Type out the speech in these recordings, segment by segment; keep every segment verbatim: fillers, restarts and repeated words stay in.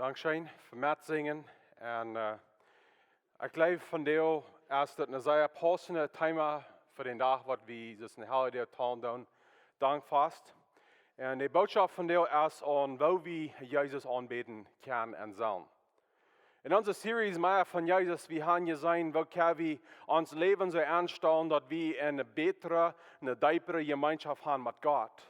Dankscheen fa metsinjen. Un ekj jleew vondoag es daut een sea paussent Thema fa dän Dach, waut wie disen Holiday talen doonen. Dankfast. Un de Bootschoft vondoag es aun woo wie Jesus aunbäden kjennen un sellen. En onse Series Mea von Jesus, wie haben jeseenen woo kjenn wie ons Läwen soo aunstalen daut wie eene bätre, eene deepre Jemeenschoft haben met Gott.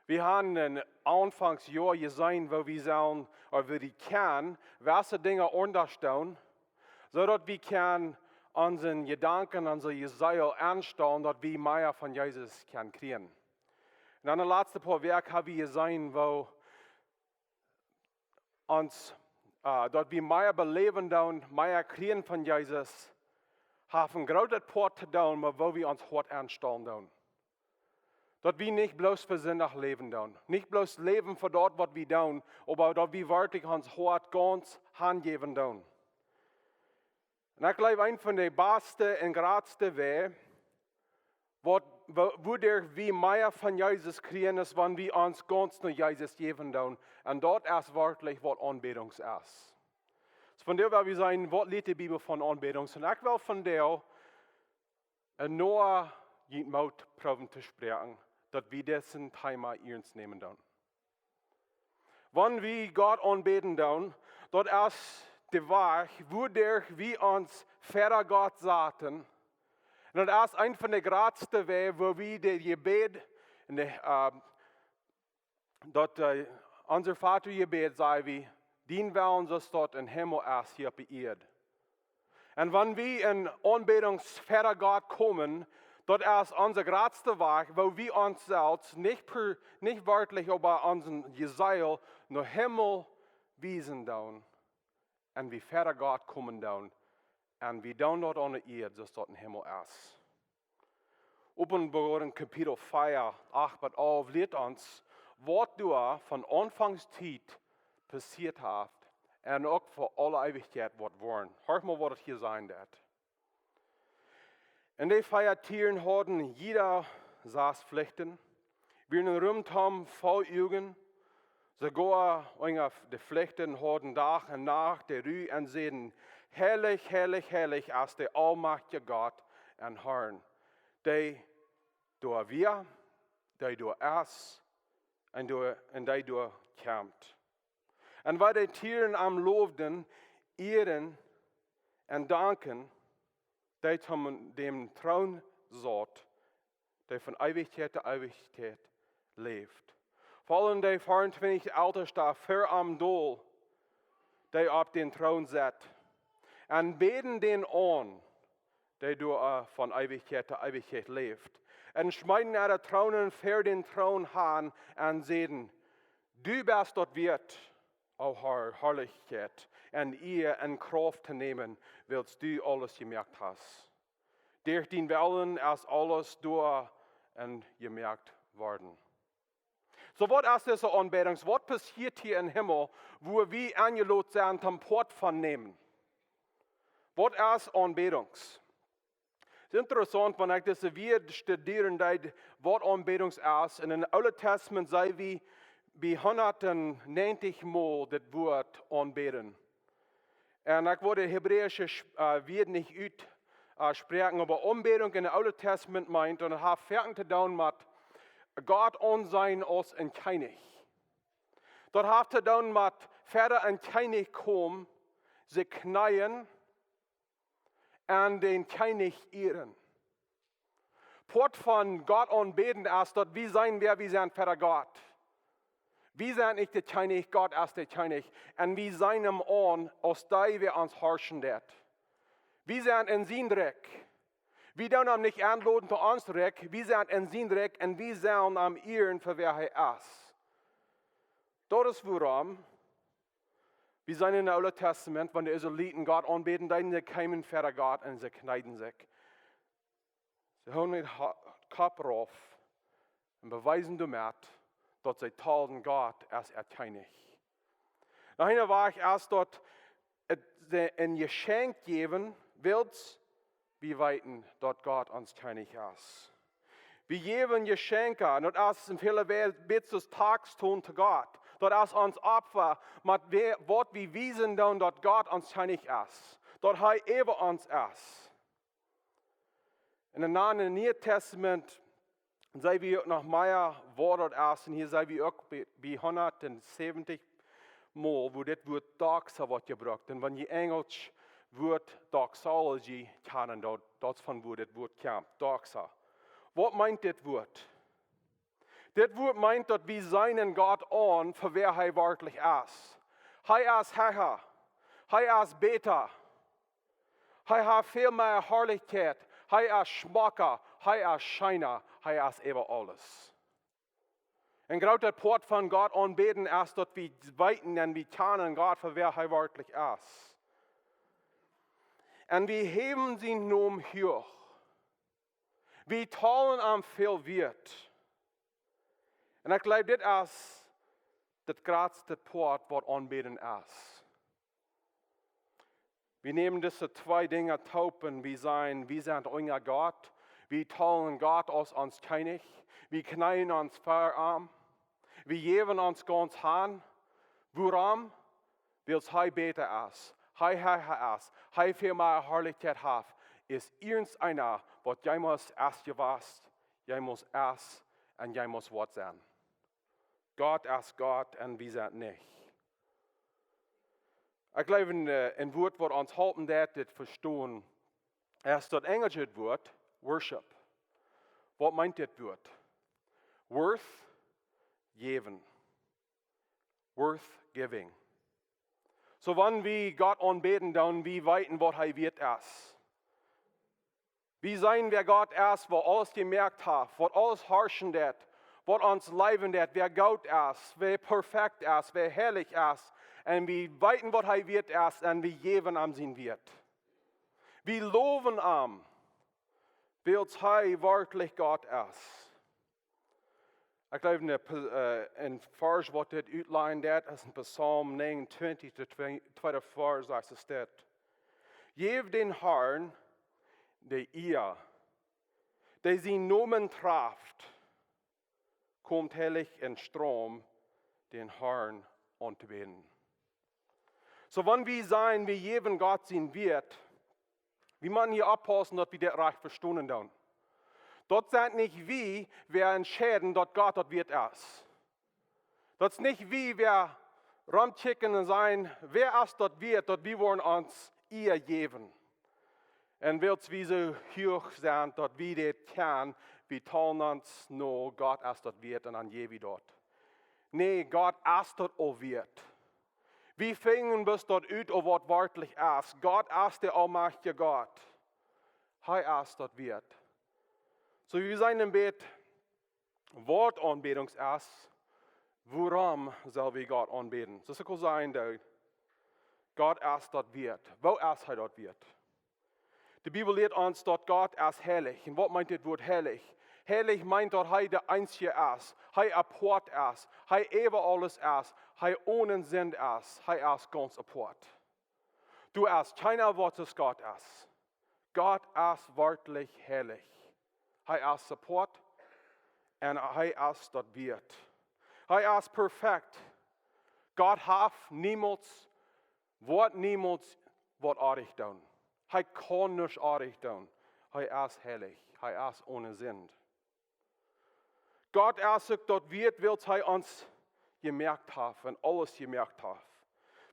Wie haben en Aunfangs Joa jeseenen woo wie sellen, ooda woo wie kjennen wesse Dinja aundasch doonen, soo daut wie kjennen onse Jedanken, onse Seel aunstalen, daut wie mea von Jesus kjennen kjrieen. Un en de latste poa Wäakj haben wie jeseenen woo ons, daut wie mea beläwen doonen, mea kjrieen von Jesus, haft een grootet Poat to doonen met woo wie ons Hoat aunstalen doonen. Daut wie nich bloos fa Sindach läwen doonen, nich bloos läwen fa daut waut wie doonen, oba daut wie werkjlich ons Hoat gaunz hanjäwen doonen. Un ekj jleew, een von de baste un jratste Wäaj, waut, woo, wuaderch wie mea von Jesus kjrieen, es wan wie ons gaunz no Jesus jäwen doonen. Un daut es werkjlich waut Aunbädunk es. Soo vondoag well wie seenen, waut lieet de Bibel von Aunbädunk? Un ekj well vondoag een Noah jun Moot proowen to spräakjen, daut wie disen Thema iernst nämen doonen. Wan wie Gott aunbäden doonen, daut es de Wajch wuaderch wie ons ver Gott saten. Un daut es een von de jratste Wäaj woo wie de Jebäd, en de, daut, onse Voda Jebäd, saj wie: Dien Wellen soo aus daut em Himmel es, hia opp de Ieed. Un wan wie en Aunbädunk ver Gott komen, daut es onse jratste Wajch woo wie ons selfst nich per, nich werkjlich, oba onse Seel no Himmel wiesen doonen. Un wie ver Gott komen doonen. Un wie doonen daut aun de Ieed soo aus daut em Himmel es. Openboarunk Kapitel vea, acht bat alf lieet ons waut doa von Aunfangs Tiet passieet haft un uk fa aule Eewichkjeit woat woaren. Horch mol waut et hia sajen deit. Un de vea Tieren hauden jieda sas Flichten, wieren en Rum tom voll Uagen, soogoa unja de Flichten hauden Dach un Nacht de Ru un säden: Heilich, heilich, heilich es de aulmajchtja Gott un Har, dee doa wia, dee doa es, un doa, un dee doa kjemt. Un woo de Tieren am lowden, ieeden un dankten, dee aun däm Troon saut, dee von Eewichkjeit to Eewichkjeit läft, follen de veeauntwintich Eltestasch ver am dol, dee opp dän Troon sett, un bäden dän aun, dee doa von Eewichkjeit to Eewichkjeit läft, un schmeeten äare Troonen ver dän Troon han un säden: Du best daut wieet, o Har, Harlichkjeit un Ea un Krauft to nämen, wiels du aules jemoakt hast. Derch dien Wellen es aules doa un jemoakt worden. Soo, waut es dise Aunbädunk? Waut passieet hia em Himmel, wua wie enjelot sent, een Poat von nämen? Waut es Aunbädunk? Es interessaunt, wan ekj dise Wieed studieren deed, waut Aunbädunk es. En daut Oole Tastament seen wie bie hundatnäajentich mol daut Wuat aunbäden. Un ekj woa de hebräische Wieed nich utspräakjen, oba Aunbädunk en daut Oole Tastament meent, un daut haft foaken to doonen met Gott aunseenen aus een Kjennich. Daut haft to doonen met ver een Kjennich komen, sikj kjneeen un dän Kjennich ieren. Poat von Gott aunbäden es daut wie seenen wäa wie sent ver Gott. Wie sent nich de Kjennich, Gott es de Kjennich. Un wie seenen am aun aus dee waut ons harschen deit. Wie sent en sien Rikj. Wie doonen am nich enloden to ons Rikj. Wie sent en sien Rikj un wie sellen am ieren fa wäa hee es. Daut es wuarom wie seenen en daut Oole Tastament, wan de Israeliten Gott aunbäden deeden, see kjeemen ver Gott un see kjneeden sikj. See hoolen dän Kopp rauf un bewiesen doamet, daut see tolden Gott aus äa Kjennich. Noch eene Wajch es daut, et, see een Jeschenkj jäwen, wiels wie weeten daut Gott ons Kjennich es. Wie jäwen Jeschenkja, un daut es en väle Wäaj bät soo aus Tax tolen to Gott. Daut es ons Opfa, met waut wie wiesen doonen, daut Gott ons Kjennich es, daut hee äwa ons es. En daut Niee Tastament seenen wie uk noch mea, waut daut es. Un hia seenen wie uk bie, bie hundatsäwentich Mol, wua dit Wuat doxa woat jebrukt. Un wan jie Enjelsch Wuat doxology kjanen, daut, daut es von wua dit Wuat kjemt, doxa. Waut meent dit Wuat? Dit Wuat meent, daut wie seenen Gott aun fa wäa hee werkjlich es. Hee es hecha. Hee es bäta. Hee haft väl mea Harlichkjeit. Hee es schmocka. Hee es scheena. Hee es äwa aules. Een groota Poat von Gott aunbäden es, daut wie weeten un wie kjanen Gott fa wäa hee werkjlich es. Un wie häwen sienen Nomen huach. Wie talen am väl Wieet. Un ekj jleew, dit es daut jratste Poat, waut aunbäden es. Wie nämen dise twee Dinja toop un wie sajen, wie sent unja Gott. Wie talen Gott aus ons Kjennich. Wie kjneeen ons ver am. Wie jäwen ons gaunz han. Wuarom? Wiels hee bäta es. Hee hecha es. Hee väl mea Harlichkjeit haft. Es irjent eena, waut jemols es jewast, jemols es un jemols woat sennen. Gott es Gott un wie sent nich. Ekj jleew, een, äh, een Wuat, waut ons halpen deit, dit vestonen, es daut enjelsche Wuat worship. Waut meent dit Wuat? Worth giving. Worth giving. Soo, wan wie Gott aunbäden, dan wie weeten, waut hee wieet es. Wie seenen, wäa Gott es, waut aules jemoakt haft, waut aules harschen deit, waut ons leewen deit, wäa goot es, wäa perfekt es, wäa heilich es. Un wie weeten, waut hee wieet es, un wie jäwen am sienen Wieet. Wie lowen am, wiels hee werkjlich Gott es. Ekj jleew, een, äh, een Varsch, waut dit utlajen deit, es en Psalm negenentwintig, de twee-, tweede Varsch, sajcht et dit: Jäft dän Harn de Ea, dee sienen Nomen traft, komt heilich un stroom dän Harn aun to bäden. Soo, wan wie sajen, wie jäwen Gott sienen Wieet, wie motten hia oppaussen, daut wie dit rajcht vestonen doonen. Daut sent nich wie, wäa entscheiden, daut Gott daut wieet es. Daut es nich wie, wäa romkjikjen un sajen, wäa es daut wieet, daut wie woaren ons Ea jäwen. Un wiels wie soo huach sent, daut wie dit kjennen, wie talen ons no, Gott es daut wieet, un dan jäw wie daut. Nä, Gott es daut aul wieet. Wie finjen bloos daut ut, waut werkjlich es. Gott es de aulmajchtje Gott. Hee es daut wieet. Soo, wie seenen een bät, waut Aunbädunk es, wuarom sell wie Gott aunbäden? Soo aus ekj aul säd, Gott es daut wieet. Woo es hee daut wieet? De Bibel lieet ons, daut Gott es heilich. Un waut meent dit Wuat heilich? Heilich meent, daut hee de eensje es, hee apoat es, hee äwa aules es, hee one Sind es, hee es gaunz apoat. Doa es kjeena, waut soo aus Gott es. Gott es werkjlich heilich. Hee es apoat un hee es daut wieet. Hee es perfekt. Gott haft niemols, woat niemols waut oajet doonen. Hee kaun nuscht oajet doonen. Hee es heilich. Hee es one Sind. Gott es uk daut wieet, wiels hee ons jemoakt haft un aules jemoakt haft.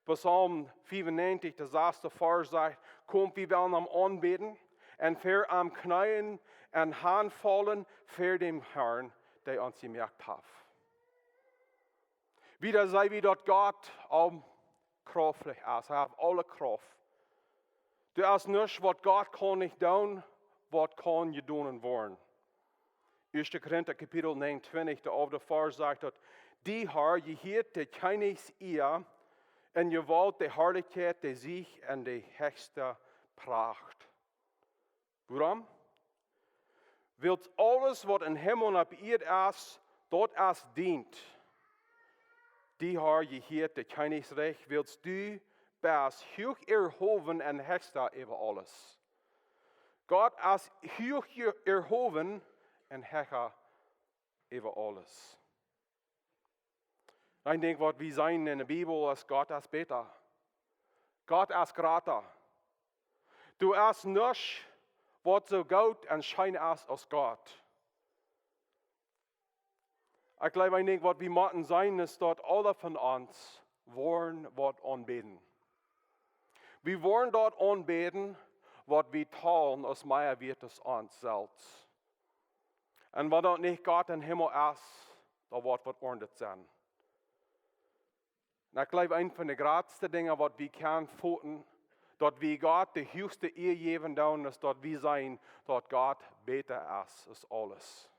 Psalm fiefunnegentig, de sasta Varsch sajcht: Komt, wie wellen am aunbäden un ver am kjneeen un hanfaulen ver däm Harn, dee ons jemoakt haft. Wieda seenen wie, daut Gott aulkrauftich es. Hee haft aule Krauft. Doa es nuscht, waut Gott kaun nich doonen, waut kaun jedonen woaren. Ieeschte Korinta Kapitel negenentwintig, de alfte Varsch sajcht daut: Die Har jehieet de Kjennichs Ea, un Jewault, de Harlichkjeit, de Siech un de hechste Pracht. Wuarom? Wiels aules, waut em Himmel un opp Ieed es, daut es dient. Die Har jehieet de Kjennichsrikj, wiels du best huach erhowen un hechsta äwa aules. Gott es huach erhowen un hecha äwa aules. Een Dinkj waut wie seenen enne Bibel es: Gott es bäta. Gott es jrata. Doa es nuscht waut soo goot un scheen es aus Gott. Ekj jleew, een Dinkj waut wie motten seenen es daut aule von ons woaren waut aunbäden. Wie woaren daut aunbäden waut wie talen aus mea wieet aus ons selfst. Un wan daut nich Gott em Himmel es, dan woat waut aundret sennen. Un ekj jleew, eent von de jratste Dinja waut wie kjennen foten, daut wie Gott de huachste Ea jäwen doonen, es daut wie seenen daut Gott bäta es aus aules.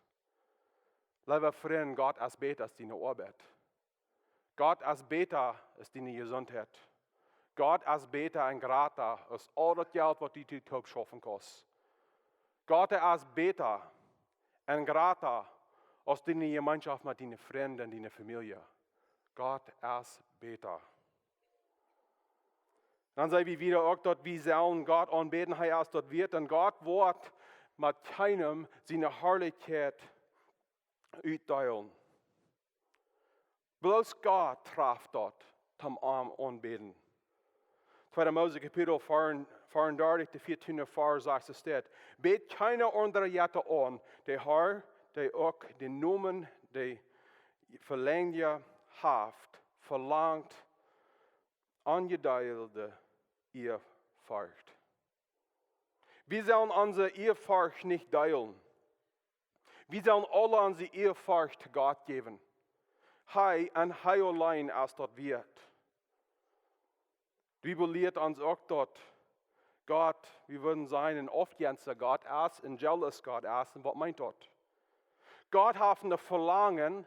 Leewe Frind, Gott es bäta aus diene Oabeit. Gott es bäta aus diene Jesuntheit. Gott es bäta un jrata aus aul daut Jelt waut du die toop schaufen kaust. Gott es bäta un jrata aus diene Jemeenschoft met diene Frind un diene Famielje. Gott es bäta. Dan seen wie wieda uk daut wie sellen Gott aunbäden, hee es daut wieet, un Gott woat met kjeenem siene Harlichkjeit utdeelen. Bloos Gott traft daut, toom am aunbäden. Tweede Mose Kapitel veeaundartich, de vieetiende Varsch sajcht, es dit: Bät kjeene aundre Jetta aun, de Har, dee uk dän Nomen, dee velenjd haft, velangt onjedeelde Eafurcht. Wie sellen onse Eafurcht nich deelen. Wie sellen aule onse Eafurcht Gott jäwen. Hee un hee auleen es daut wieet. De Bibel lieet ons uk daut Gott, wie wudden sajen, een aufjenstja Gott es, een jealous Gott es. Un waut meent daut? Gott haft een Velangen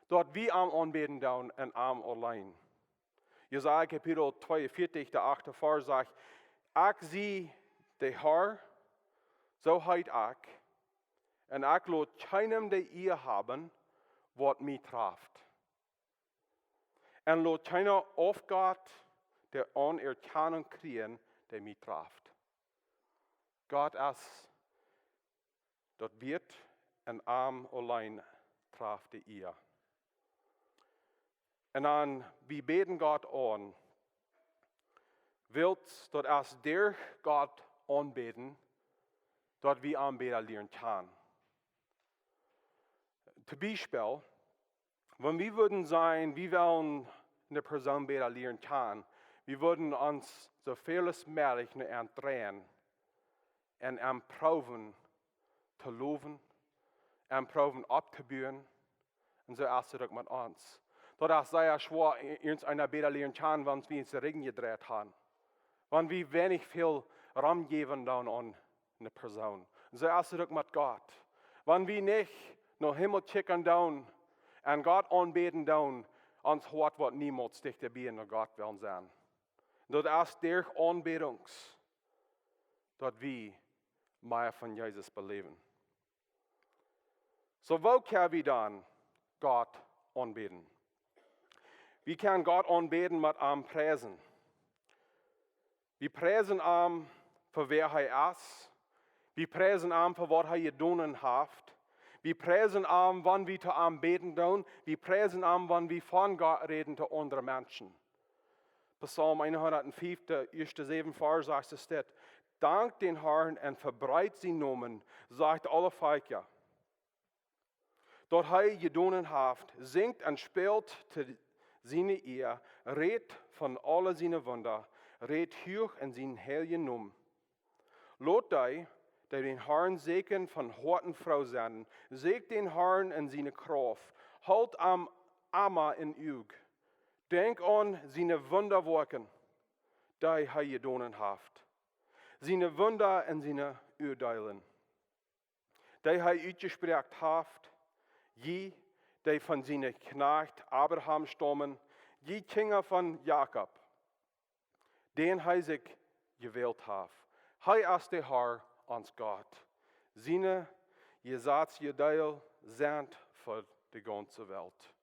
daut wie am aunbäden doonen un am auleen. Jesaja Kapitel tweeunvieetich, de achte Varsch sajcht: Ekj sie de Har, soo heet ekj, un ekj lot kjeenem de Ea haben waut mie traft. Un lot kjeena Aufgott de Aunerkjanunk kjrieen, dee mie traft. Gott es daut wieet un am auleen traft de Ea. Un dan, wie bäden Gott aun, wiels daut es derch Gott aunbäden daut wie am bäta lieren kjanen. Toom Biespel, wan wie wudden sajen, wie wellen eene Persoon bäta lieren kjanen, wie wudden ons soo väl aus mäajlich no am dreien un am proowen to lowen, am proowen opptobuen. Un soo es daut uk met ons. Daut es sea schwoa, irjent eena bäta lieren kjanen, wan wie ons de Rigjen jedreit haben. Wan wie weinich väl Rum jäwen doonen aun eene Persoon. Un soo es daut uk met Gott. Wan wie nich nom Himmel kjikjen doonen un Gott aunbäden doonen, ons Hoat woat niemols dichta bie no Gott wellen sennen. Daut es derch Aunbädunk daut wie mea von Jesus beläwen. Soo, woo kjenn wie dan Gott aunbäden? Wie kjennen Gott aunbäden met am priesen. Wie priesen am fa wäa hee es. Wie priesen am fa waut hee jedonen haft. Wie priesen am, wan wie to am bäden doonen. Wie priesen am, wan wie von Gott räden to aundre Menschen. Psalm hundatfief, de ieeschte säwen Varsch, sajcht et dit: Dankt dän Harn un vebreet sienen Nomen, sajcht aule Velkja, daut hee jedonen haft. Sinjt un spält to siene Ea, rät von aule siene Wunda, rät huach en sienen heiljen Nomen. Lot dee, dee dän Harn säkjen, von Hoaten froo sennen. Sieekjt dän Harn en siene Krauft, hoolt am emma em Uag. Denkjt aun siene Wundawoakjen, dee hee jedonen haft, siene Wunda un siene Uadeelen, dee hee utjesproaken haft, jie, dee von sienen Kjnajcht Abraham staumen, jie Kjinja von Jakob, dän hee sikj jewält haft. Hee es de Har, ons Gott. Siene Jesazjedeel sent fa de gaunze Welt.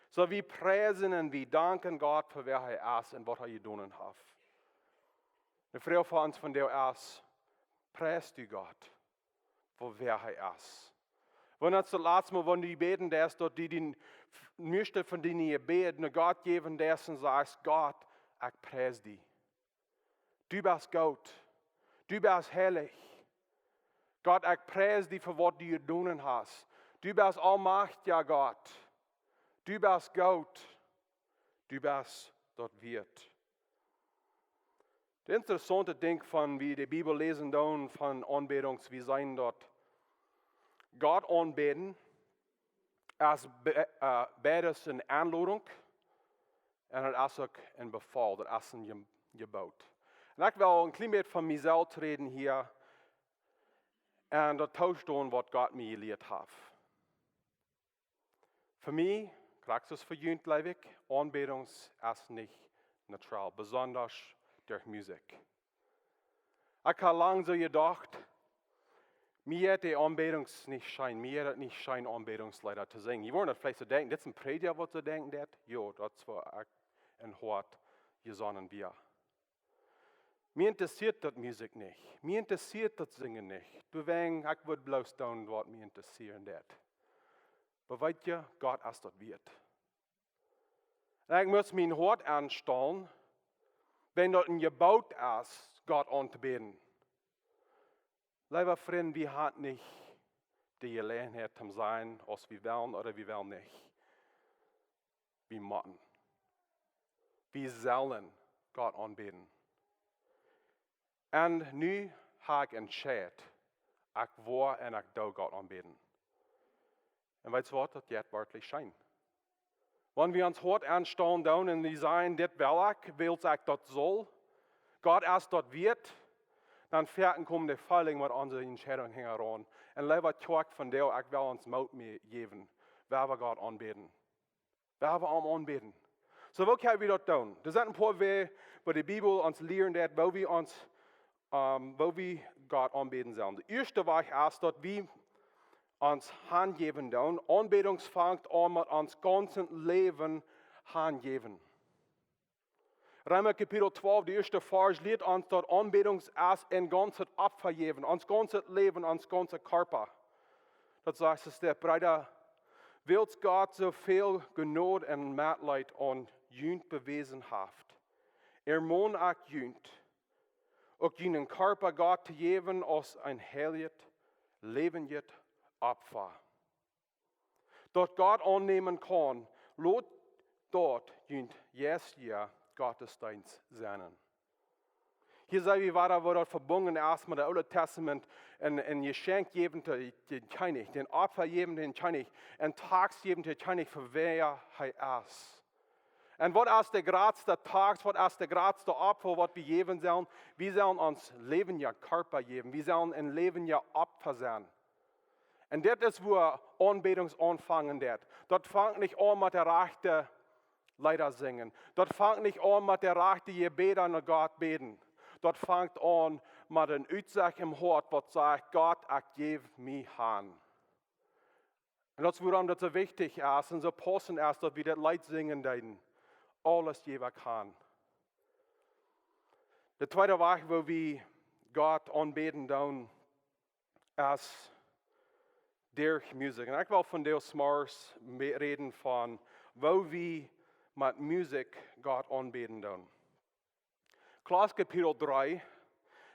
Soo, wie priesen un wie danken Gott fa wäa hee es un waut hee jedonen haft. De Froag fa ons vondoag es: Priest du Gott fa wäa hee es? Wan daut es daut latste Mol, wan du bäden deist, daut du dien Meist von diene Jebäd no Gott jäwen deist un sajchst: Gott, ekj pries die. Du best goot. Du best heilich. Gott, ekj pries die fa waut du jedonen hast. Du best aulmajchtja Gott. Du best goot. Du best daut wieet. Daut interessaunte Dinkj von wie de Bibel läsen doonen von Aunbädunk, wie seenen daut Gott aunbäden es be-, äh, beides eene Enlodunk un daut es uk een Befaul, daut es een Je-, Jeboot. Un ekj well een kjlien bät von mie selfst räden hia un daut toostonen waut Gott mie jelieet haft. Fa mie, krakjt soo aus fa junt, jleew ekj, Aunbädunk es nich neutral, besonda derch Musikj. Ekj hab lang soo jedocht, mie jeit de Aunbädunk nich scheen, mie jeit et nich scheen Aunbädungsleeda to sinjen. Jie woaren daut veleicht soo denkjen, dit es een Prädja waut soo denkjen deit? Jo, daut es woo ekj em Hoat jesonnen sie. Mie interessieet daut Musikj nich. Mie interessieet daut Sinjen nich. Doawäajen, ekj wudd bloos doonen waut mie interessieren deit. Oba weet jie, Gott es daut wieet. Un ekj mott mien Hoat aunstalen, wan daut een Jeboot es, Gott auntobäden. Leewe Frind, wie haben nich de Jeläajenheit to sennen aus wie wellen ooda wie wellen nich. Wie motten. Wie sellen Gott aunbäden. Un nu hab ekj entscheet, ekj woa un ekj doo Gott aunbäden. Un weetst waut, daut jeit werkjlich scheen. Wan wie ons Hoat aunstalen doonen un wie sajen: Dit well ekj, wiels ekj daut saul, Gott es daut wieet, dan foaken komen de Feelinj met onse Entscheidunk hinjaraun. Un leewe Kjoakj von Deel, ekj well ons Moot mea jäwen. Wie woaren Gott aunbäden. Wie woaren am aunbäden. Soo, woo kjenn wie daut doonen? Doa sent een poa Wäaj, waut de Bibel ons lieren deit, woo wie ons, ähm, woo wie Gott aunbäden sellen. De ieeschte Wajch es daut wie ons hanjäwen doonen. Aunbädunk fangt aun met ons gaunzet Läwen hanjäwen. Reema Kapitel twalf, de ieeschte Varsch, lieet ons daut Aunbädunk es een gaunzet Opfa jäwen, ons gaunzet Läwen, ons gaunza Kjarpa. Daut sajcht et doa: Breeda, wiels Gott soo väl Jnod un Metleet aun junt bewäsen haft, ermon ekj junt, uk junen Kjarpa Gott to jäwen aus een heiljet, läwendjet Opfa, daut Gott aunnämen kaun. Lot daut jun jeistlicha Gottesdeenst sennen. Hia seenen wie wada, woo daut vebungen es met daut Oole Tastament, een, een Jeschenkj jäwen to dän Kjennich, een Opfa jäwen dän Kjennich, een Tax jäwen dän Kjennich fa wäa hee es. Un waut es de jratste Tax, waut es de jratste Opfa waut wie jäwen sellen? Wie sellen ons läwendja Kjarpa jäwen, wie sellen een läwendja Opfa sennen. Un dit es wua Aunbädunk aunfangen deit. Daut fangt nich aun met de rajchte Leeda sinjen. Daut fangt nich aun met de rajchte Jebäda no Gott bäden. Daut fangt aun met een Utsach em Hoat waut sajcht: Gott, ekj jäw mie han. Un daut es wuarom daut soo wichtich es un soo paussent es daut wie daut Leet sinjen deeden: Aules jäw ekj han. De tweede Wajch woo wie Gott aunbäden doonen es derch Musikj. Un ekj well vondoag zemorjes me-, räden von woo wie met Musikj Gott aunbäden doonen. Kolossa Kapitel dree,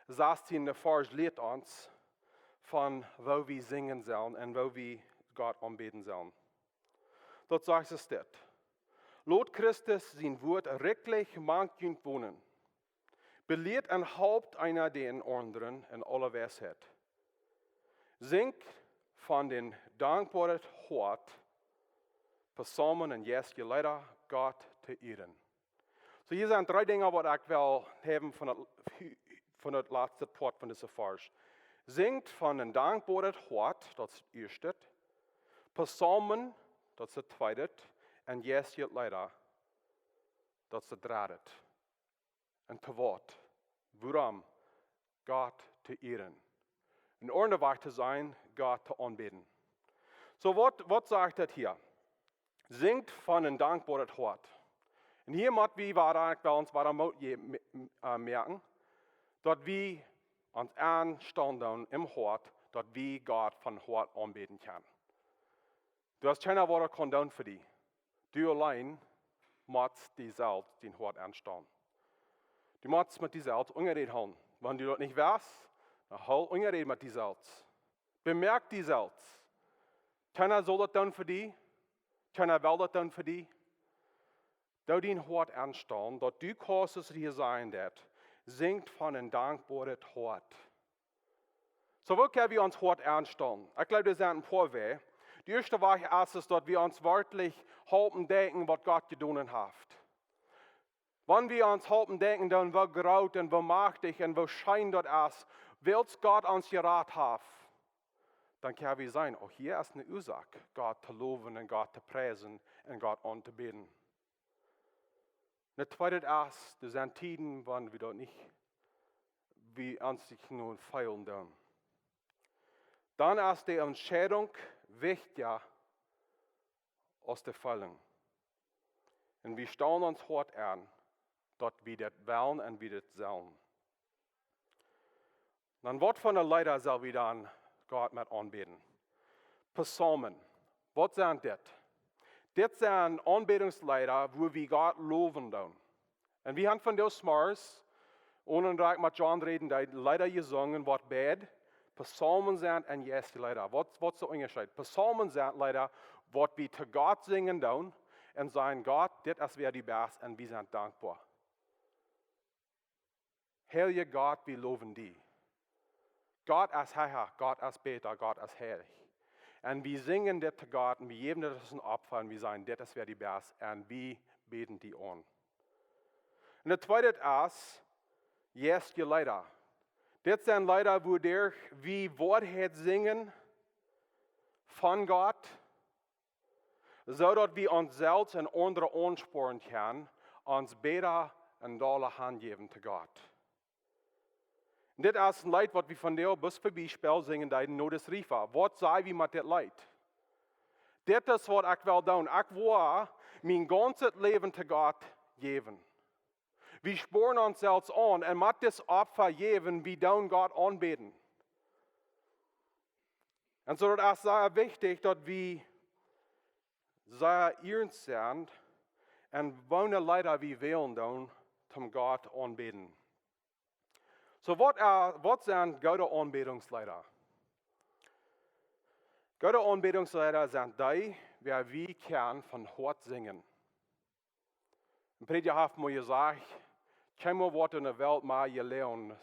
sastieen Varsch lieet ons von woo wie sinjen sellen un woo wie Gott aunbäden sellen. Daut sajcht et dit: Lot Christus sien Wuat rikjlich mank junt wonen. Belieet un halpt eena dän aundren en aule Weisheit. Sinjt von een dankboaret Hoat Psalmen un jeistelje Leeda, Gott to ieren. Soo, hia sent dree Dinja waut ekj well haben von daut, von daut latste Poat von dise Varsch. Sinjt von een dankboaret Hoat, daut es daut ieeschte. Psalmen, daut es daut tweede. Un jeistelje Leeda, daut es daut dredde. Un to waut? Wuarom? Gott to ieren. Een aundra Wajch to sennen, Gott to aunbäden. Soo, waut, waut sajcht daut hia? Sinjt von een dankboaret Hoat. Un hia mott wie wada, ekj well ons wada Moot je-, me-, m-, äh, moaken, daut wie ons aunstalen doonen em Hoat, daut wie Gott von Hoat aunbäden kjennen. Du hast kjeena waut daut kaun doonen fa die. Du auleen motst die selfst dien Hoat aunstalen. Du motst met die selfst Unjareed hoolen. Wan du daut nich weetst, dan hool Unjareed met die selfst. Bemoak die selfst. Kjeena saul daut doonen fa die. Kjeena well daut doonen fa die. Doo dien Hoat aunstalen, daut du kaust, aus hee sajen deed, sinjt von een dankboaret Hoat. Soo, woo kjenn wie ons Hoat aunstalen? Ekj jleew, doa sent een poa Wäaj. De ieeschte Wäaj es, es daut wie ons werkjlich halpen denkjen, waut Gott jedonen haft. Wan wie ons halpen denkjen doonen, woo groot un woo majchtich un woo scheen daut es, wiels Gott ons jerat haft, dan kjenn wie sajen: "Oh, hia es eene Uasoak, Gott to lowen un Gott to priesen un Gott auntobäden." Daut tweede es, doa sent Tieden, wan wie daut nich, wie ons nich nu feelen doonen. Dan es de Entscheidunk wichtja aus de Feeling. Un wie stalen ons Hoat aun, daut wie daut wellen un wie daut sellen. Dan, waut fa Leeda sell wie dan Gott met aunbäden? Psalmen. Waut sent dit? Dit sent Aunbädungsleeda, wua wie Gott lowen doonen. Un wie haben vondoag zemorjes, ea daut ekj met John räden deed, Leeda jesungen, waut beid Psalmen sent un jeistliche Leeda. Waut, waut es de Unjascheet? Psalmen sent Leeda, waut wie to Gott sinjen doonen un sajen: "Gott, dit es wäa du best un wie sent dankboa." Heilja Gott, wie lowen die. Gott es hecha, Gott es bäta, Gott es heilich. Un wie sinjen dit to Gott un wie jäwen dit aus een Opfa un wie sajen: "Dit es wäa du best" un wie bäden die aun. Un daut tweede es jeistliche Leeda. Dit sent Leeda, wua derch wie Woarheit sinjen von Gott, soo daut wie ons selfst un aundre aunsporen kjennen, ons bäta un dolla hanjäwen to Gott. Dit es een Leet, waut wie vondoag bie Biespel sinjen deeden, no de Rifa. Waut saj wie met dit Leet? Dit es waut ekj well doonen. Ekj woa mien gaunzet Läwen to Gott jäwen. Wie spoaren ons selfst aun un met dit Opfa jäwen, wie doonen Gott aunbäden. Un soo, daut es sea wichtich, daut wie sea iernst sent un woone Leeda wie wälen doonen, om Gott aunbäden. Soo, waut, ä, waut sent goode Aunbädungsleeda? Goode Aunbädungsleeda sent dee, wua wie kjennen von Hoat sinjen. Een Prädja haft mol jesajcht: "Kjeenmol woat enne Welt mea jeloont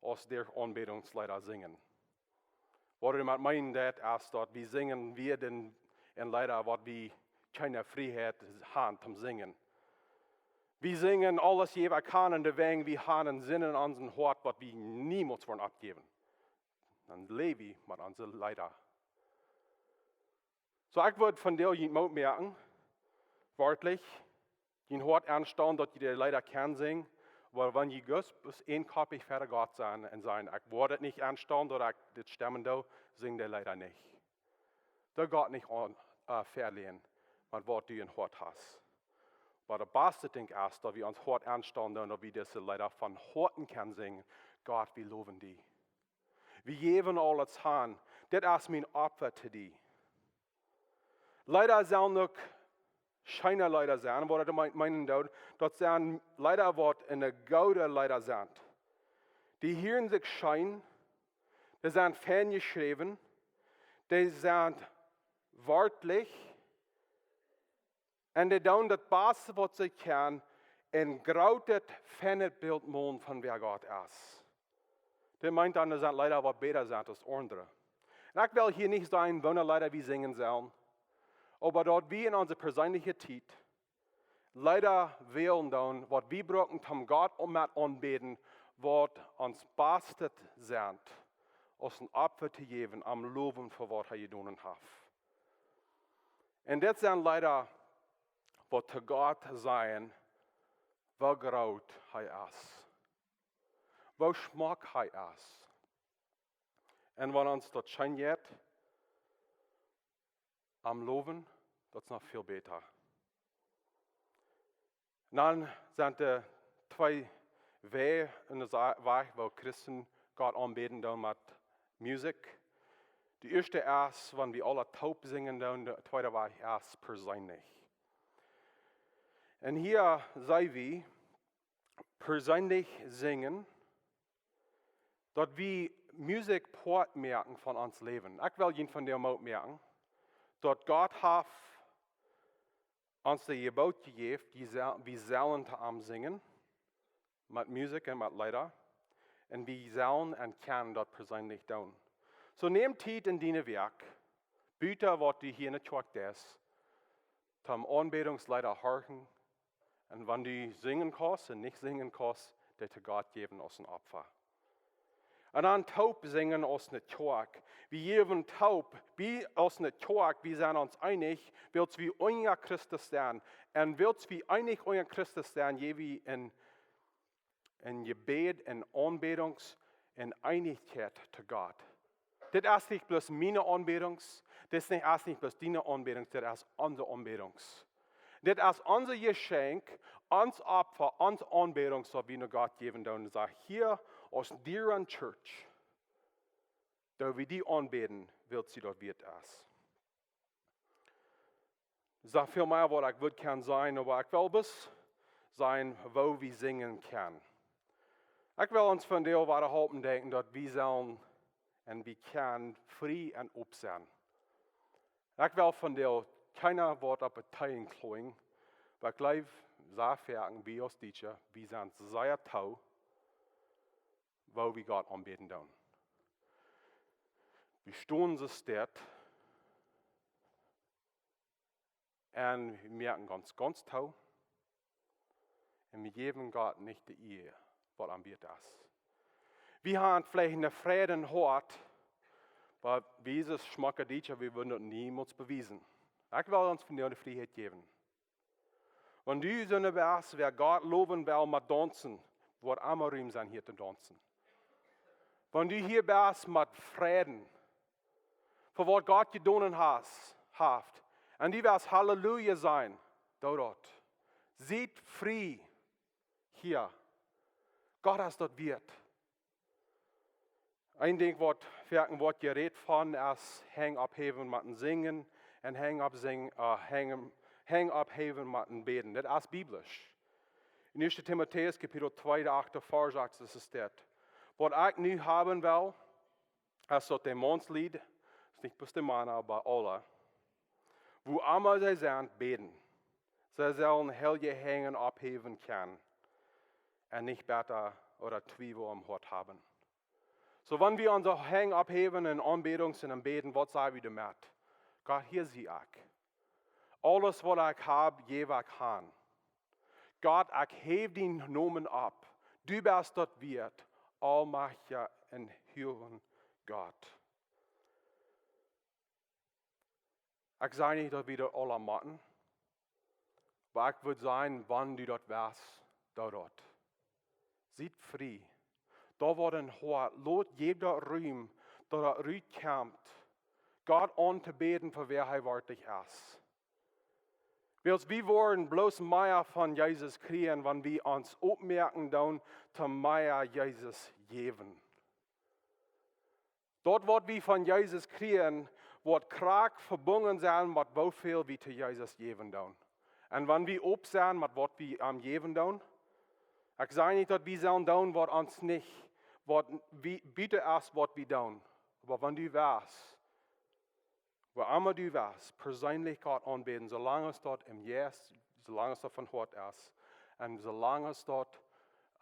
aus derch Aunbädungsleeda sinjen." Waut ekj met meenen, daut es daut wie sinjen, wie doonen Leeda, waut wie kjeene Frieheit haben om sinjen. Wie sinjen aules, waut wie kjennen, un doawäajen wie haben een Senn en ons Hoat, waut wie niemols woaren aufjäwen. Dan läw wie met onse Leeda. Soo, ekj wudd vondoag junt Moot moaken, werkjlich, jun Hoat aunstalen, daut jie de Leeda kjennen sinjen, oba wan jie goot bloos eenkoppich ver Gott sent un sajen: "Ekj woa daut nich aunstalen, daut ekj dit stemmen doo, sinj de Leeda nich." Doo Gott nich aun, ä, veleajen met waut du em Hoat hast. Oba daut baste Dinkj es, daut wie ons Hoat aunstalen doonen, daut wie dise Leeda von Hoaten kjennen sinjen: "Gott, wie lowen die. Wie jäwen aules han. Dit es mien Opfa to die." Leeda sellen uk scheene Leeda sennen, waut ekj meen, meenen doo, daut sent Leeda, waut eene goode Leeda sent. Dee hieren sikj scheen, dee sent fein jeschräwen, dee sent werkjlich, un dee doonen daut baste, waut see kjennen, een grootet, feinet Bilt molen von wäa Gott es. Dit meent dan, daut sent Leeda, waut bäta sent aus aundre. Un ekj well hia nich sajen, woone Leeda wie sinjen sellen, oba daut wie en onse perseenelje Tiet Leeda wälen doonen, waut wie brucken, om Gott aun-, met aunbäden, waut ons bastet sent, aus een Opfa to jäwen, am lowen fa waut hee jedonen haft. Un dit sent Leeda, waut to Gott sajen, woo groot hee es, woo schmock hee es. Un wan ons daut scheen jeit, am lowen, daut es noch väl bäta. Dan sent doa twee Wäaj en de Sa-, Wäaj, woo Christen Gott aunbäden doonen, met Musikj. De ieeschte es, wan wie aule toop sinjen doonen, de tweede Wäaj es perseenlich. Un hia seen wie perseenlich sinjen, daut wie Musikj Poat moaken von ons Läwen. Ekj well junt von de Moot moaken, daut Gott haft ons de Jeboot jejäft, wie sell-, wie sellen to am sinjen, met Musikj un met Leeda. Un wie sellen un kjennen daut perseenlich doonen. Soo nemm Tiet en diene Wäakj, buta waut du hia en de Kjoakj deist, toom Aunbädungsleeda horchen. Un wan du sinjen kaust un nich sinjen kaust, dee to Gott jäwen aus een Opfa. Un dan toop sinjen aus ne Kjoakj. Wie jäwen toop, wie aus ne Kjoakj, wie sent ons eenich, wiels wie unja Christus sent. Un wiels wie eenich unja Christus sent, jäw wie en, en Jebäd, en Aunbädungs, en Eenichkjeit to Gott. Dit es nich bloos miene Aunbädungs, dit es nich, es nich bloos diene Aunbädungs, dit es onse Aunbädungs. Dit es onse Jeschenkj, ons Opfa, ons Aunbädungs, waut wie no Gott jäwen doonen. Saj, hia aus Dieren Church, daut wie die aunbäden, wiels du daut wieet es. Soo väl mea waut ekj wudd kjennen sajen, oba ekj well bloos sajen, woo wie sinjen kjennen. Ekj well ons vondoag wada halpen denkjen, daut wie sellen un wie kjennen frie un op sennen. Ekj well vondoag kjeena waut opp de Tieen kloagen, oba ekj jleew, soo foaken wie aus Dietsche, wie sent sea too, woo wie Gott aunbäden doonen. Wie stonen soo stell un wie moaken gaunz, gaunz too. Un wie jäwen Gott nich de Ea, waut am wieet es. Wie haben veleicht ne Freid em Hoat, oba wie aus schmocke Dietsche, wie wudden daut niemols bewiesen. Ekj well ons vondoag de Frieheit jäwen. Wan du soon best, wäa Gott lowen well met daunzen, woat emma Rum sennen hia to daunzen. Wan du hia best met Freiden, fa waut Gott jedonen has, haft, un du west Halleluja sajen, doo daut. Siet frie hia. Gott es daut wieet. Een Dinkj waut foaken woat jerät von es Henj opphäwen met een Sinjen un Henj op sing-, äh, Henj, Henj opphäwen met een Bäden. Daut es biblisch. En Ieeschte Timotäus Kapitel twee, de achte Varsch sajcht, es dit. Waut ekj nu haben well, es daut de Maunslied, es nich bloos de Mana, oba aule, wua emma see sent, bäden. See sellen heilje Henj opphäwen kjennen un nich Bittaheit ooda Twiewel em Hoat haben. Soo, wan wie onse Henj opphäwen en Aunbädungs un en Bäden, waut saj wie doamet? Gott, hia sie ekj. Aules waut ekj hab, jäw ekj han. Gott, ekj häw dienen Nomen opp. Du best daut wieet, aulmajchtja un huaga Gott. Ekj saj nich, daut wie daut aula motten, oba ekj wudd sajen, wan du daut west, doo daut. Siet frie. Doa woat een Hoat, lot jieda Rum, daut daut rutkjemt, Gott auntobäden fa wäa hee werkjlich es. Wiels wie woaren bloos mea von Jesus kjrieen, wan wie ons opmoaken doonen, to mea Jesus jäwen. Daut waut wie von Jesus kjrieen, woat krakjt vebungen sennen met woo väl wie to Jesus jäwen doonen. Un wan wie op sent met waut wie am jäwen doonen, ekj saj nich, daut wie sellen doonen waut ons nich, waut wie, buta es waut wie doonen. Oba wan du west, wua emma du west, perseenlich Gott aunbäden, soo lang aus daut em Jeist, soo lang aus daut von Hoat es, un soo lang aus daut,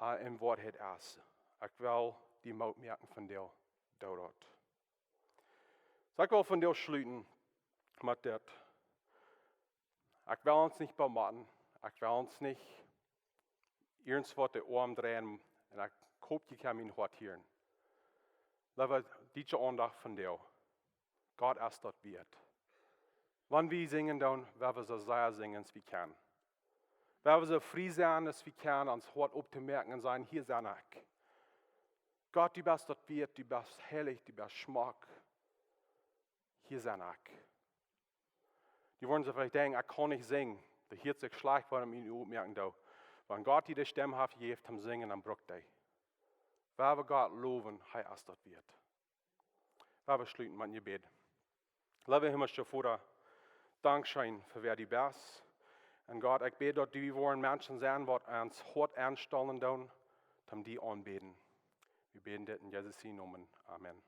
äh, en Woarheit es. Ekj well die Moot moaken vondoag, doo daut. Soo, ekj well vondoag schluten met dit. Ekj well ons nich bemotten, ekj well ons nich irjentwaut de Oam dreien, un ekj hop, jie kjennen mien Hoat hieren. Lot wie dise Aundacht vondoag. Gott es daut wieet. Wan wie sinjen doonen, well wie soo sea sinjen aus wie kjennen. Well wie soo frie sennen aus wie kjennen, ons Hoat optomoaken un sajen, hia sie ekj. Gott, du best daut wieet, du best heilich, du best schmock. Hia sie ekj. Dee woaren soo veleicht denkjen, ekj kaun nich sinjen. Daut hieet sikj schlajcht, wan ekj mie opmoaken doo. Wan Gott die de Stemm haft jejäft toom sinjen, dan bruck dee. Well wie Gott lowen, hee es daut wieet. Lot ons schluten met een Jebäd. Leewa himlischa Voda, dankscheen fa wäa du best. Un Gott, ekj bäd daut du woaren Menschen sennen waut ons Hoat aunstalen doonen toom die aunbäden. Wie bäden dit en Jesus sien Nomen. Amen.